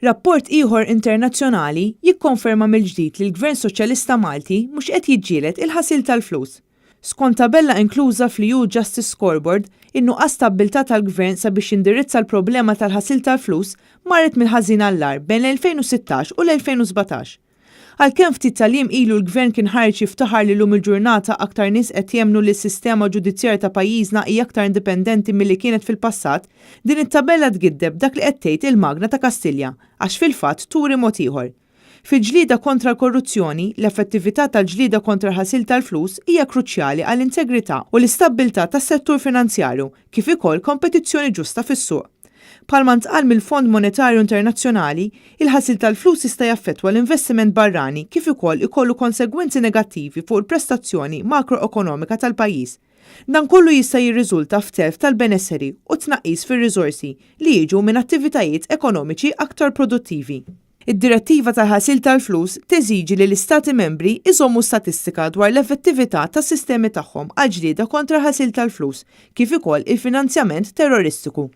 Rapport ieħor internazzjonali jikkonferma mill-ġdid li l-Gvern Soċjalista Malti mhux qed jiġġieled il-ħasil tal-flus. Skont tabella inkluża fl-EU Justice Scoreboard, in-nuqqas ta' abbiltà tal-Gvern sabiex jindirizza l-problema tal-ħasil tal-flus marret mill-ħażin għall-agħar bejn l-2016 u l-2017. Għalkemm ftit tal-jiem ilu l-Gvern kien ħareġ jiftaħar li llum il-ġurnata aktar nies qed jemmnu li s-sistema ġudizzjarja ta' pajjiżna hija aktar indipendenti milli kienet fil-passat, din it-tabella tgiddeb dak li qed tgħid il-magna ta' Kastilja għax fil-fatt turi mod ieħor. Fil-ġlieda kontra l-korruzzjoni, l-effettività tal-ġlieda kontra l-ħasil tal-flus hija kruċjali għall-integrità u l-istabbiltà tas-settur finanzjarju kif ukoll kompetizzjoni ġusta fis-suq. Bħalma ntqal mill-Fond Monetarju Internazzjonali, il-ħasil tal-flus jista' jaffettwa l-investiment barrani kif ukoll ikollu konsegwenzi negattivi fuq il-prestazzjoni makroekonomika tal-pajjiż. Dan kollu jista' jirriżulta f'telf tal-benesseri u tnaqqis fir-riżorsi li jiġu minn attivitajiet ekonomiċi aktar produttivi. Id-Direttiva tal-Ħasil tal-Flus teżiġi li l-Istati Membri jżommu statistika dwar l-effettività tas-sistemi tagħhom għall-ġlieda kontra l-ħasil tal-flus kif ukoll il-finanzjament terroristiku.